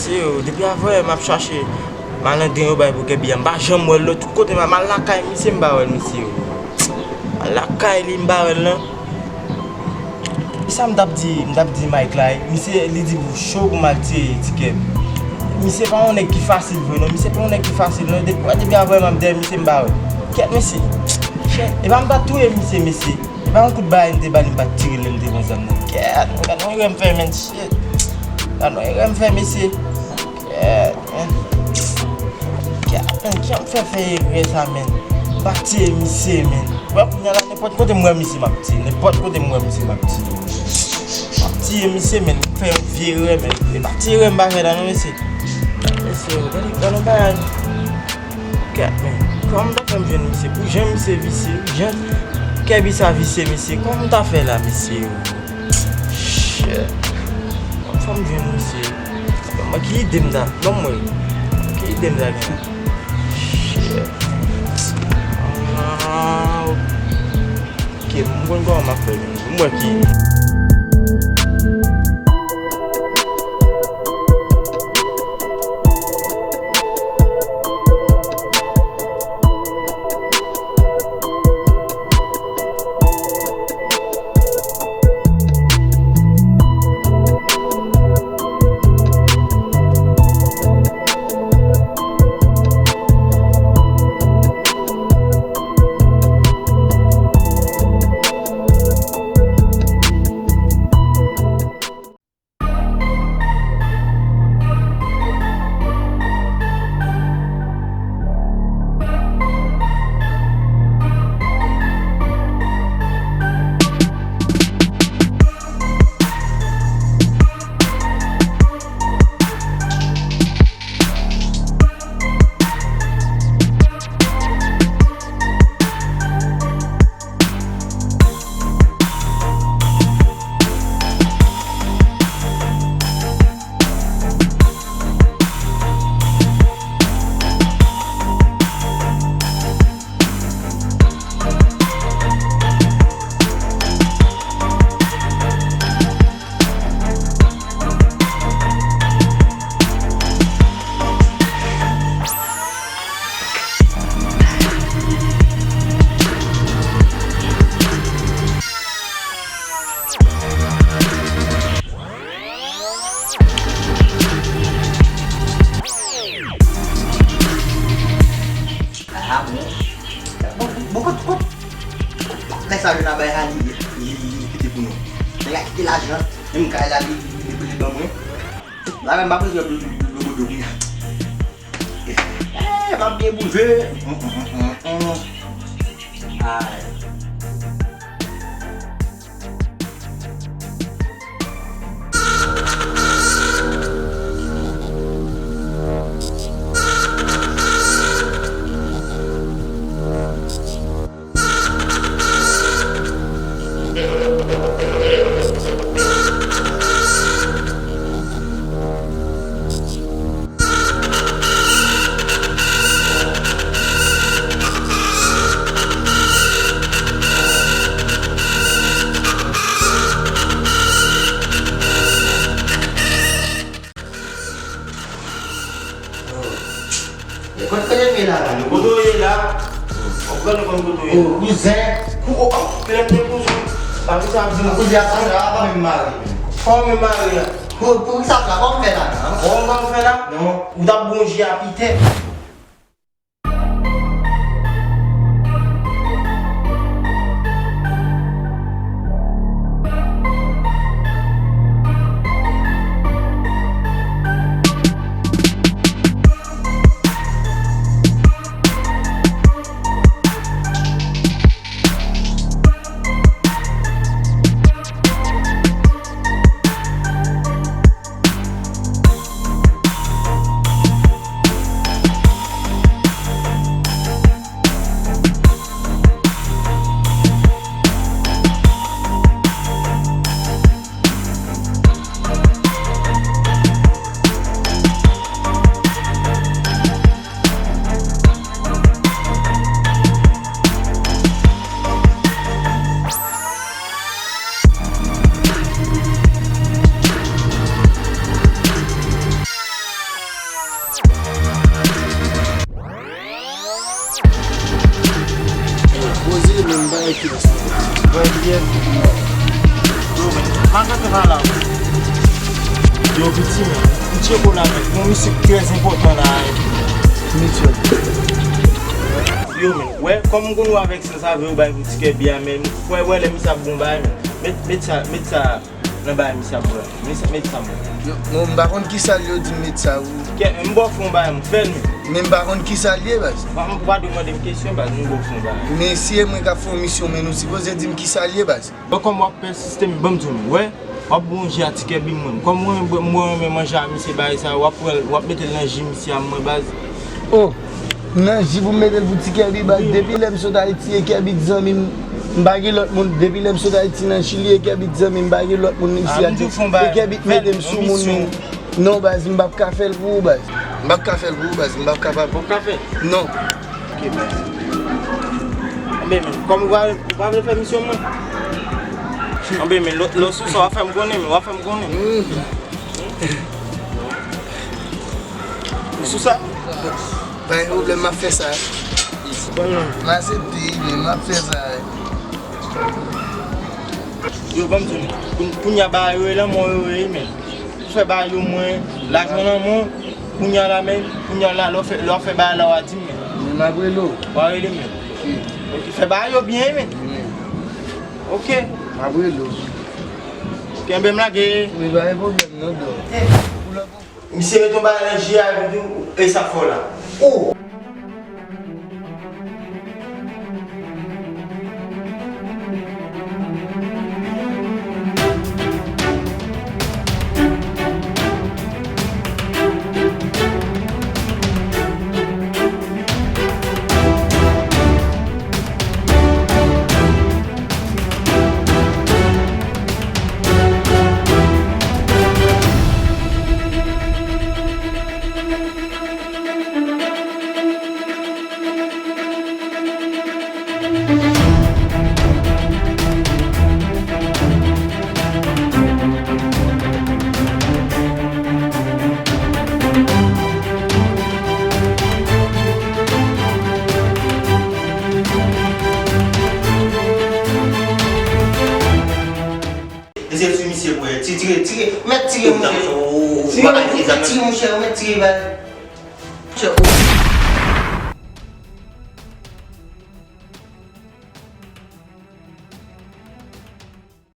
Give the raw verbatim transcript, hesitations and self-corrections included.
Yo, depi avanyè m ap chache malandren yo bay pou Kèbi a, m pa janm wè l. Tout kote m al, m al lakay misye, m pa wè l, mesye yo. M al lakay li, m pa wè l, non. Sa m t ap di, m t ap di Mike la, misye, li di pou cho pou m al tiye Ti Kèb. Misye pa yon nèg ki fasil vre, non. Misye pa yon nèg ki fasil, non. Depi, depi avanyè m ap dèyè misye, m pa wè l. Kèt, mesye. Shit. E pa m pa t touye misye, mesye. E pa yon kout bagay m te ba li, m pa t tire l lè l te pran zam nan. Kèt, gad yon erè m fè, menn, shit. Gad yon erè m fè, mesye. Kèt, menn. Kèt, menn, kijan m fè fè erè sa, menn? M pa tiye misye, menn. Wè, kounye a la, nenpòt kote m wè misye, m ap tiye. Nenpòt kote m wè misye, m ap tiye. M ap tiye misye, menn. M fè yon vye erè, menn. E pa ti erè m pa fè la, non, mesye. Mesye, gade, gade yon bagay. Kèt, menn. Kòman m ta fè m jwenn misye? Pou jan misye visye, jan Kèbi sa visye, mesye. Kòman m ta fè la, mesye? Shit. Kòman fè m jwenn misye? Ban mwen ki ide m ta, ban mwen. Ki ide m ta gen? Shit. Ah, ok, m konn kòman m ap fè, menn. M wè ki ide. Aha, bon. Bon, bon, kot, kot, kot nèg sa jwenn a bay a li, li, li, li kite pou nou. Nèg la kite lajan, menm kay la, li, li, li, li ban mwen. La menm pa bezwen dlo, dlo, dlo, dlo, dlo. Eh, m ap byen bouze. Mm, mm, mm, mm, mm. Ay. Kot kote m ye la, la? Kote w ye la? W ap gade konn kote w ye. O, kouzen. Kou, o, o, kilè m te kouzen? Pa ki sa ap di la? Kouzen ap fè a pa menm mari. Kòman menm mari a? Pou, pou ki sa ap la? Kòman m fè la, non? Kòman m fè la? Non. Ou t ap gonje a pitè. Yo, men, m ap gade pa la. Yo, piti, men, m tcheke w la, men. Gon misye ki trè enpòtan la, men. Misye. Yo, men, wè, kòm m konn ou avèk sa, sa vle ou bay pou ti kèbi a, men, wè, wè, lè misye ap bon bagay, men. Met, met sa, met sa. Nan bagay misye ap bwè. Misye met sa mwen. Non, non, m pa konn kisa l yo di m met sa ou. Kè, m ba w fon bagay, m fè l men. Men m pa konn kisa l ye, baz. Pa, m pa demande m kesyon, baz, m ba w fon bagay. Mesye, mwen k ap fè yon misyon, men nou sipoze di m kisa l ye, baz. Bon, kòm w ap pèsiste, men ban m di w, men, wè, w ap bon je a ti kèbi mwen. Kòm mwen, mwen, mwen renmen manje a misye bagay sa, w ap pran l, w ap mete l nan ji misye a mwen, baz. Oh, nan ji pou m mete l pou ti kèbi, baz. Wi. Depi lè m sot Ayiti, e kèbi t zanmi m. M pa gen lòt moun. Depi lè m sot Ayiti nan Chili, e kèbi t zanmi m. M pa gen lòt moun isi a. E kèbi t mete m sou moun, men. Non, baz, m p ap ka fè l pou ou, baz. M p ap ka fè l pou ou, baz. M p ap ka fè l. Ou p ap ka fè? Non. Ok, baz. Anben, men, kòm ou pa, ou pa vle fè misyon mwen. Anben, men, lè, lè w sou sa, w a fè m konnen, men, w a fè m konnen. Ou sou sa? Pa gen pwoblèm, m ap fè sa. M aksepte, men m ap fè sa. Yo, ban m di w, koun-, kounye a bagay yo ye lan men w yo ye, men. Ou fè bagay yo mwen, lajan lan men w, kounye a la, men, kounye a la, lè w fè, lè w fè bagay la, w a di m, men. Men m ap rele w. W a rele m, men. Ok. Ok, fè bagay yo byen, men. Wi. Ok. M ap rele w. Ok, anben m lage. Wi, pa gen pwoblèm, non, dò. Misye met yon bagay nan ji a, epi di w, e sa k fè w la. Ou! Mesye, sou misye, bwè. Ti-, tire, tire. Ou mèt tire, monchè. Tire, monchè, tire, monchè, ou mèt tire bal. Monchè, ou.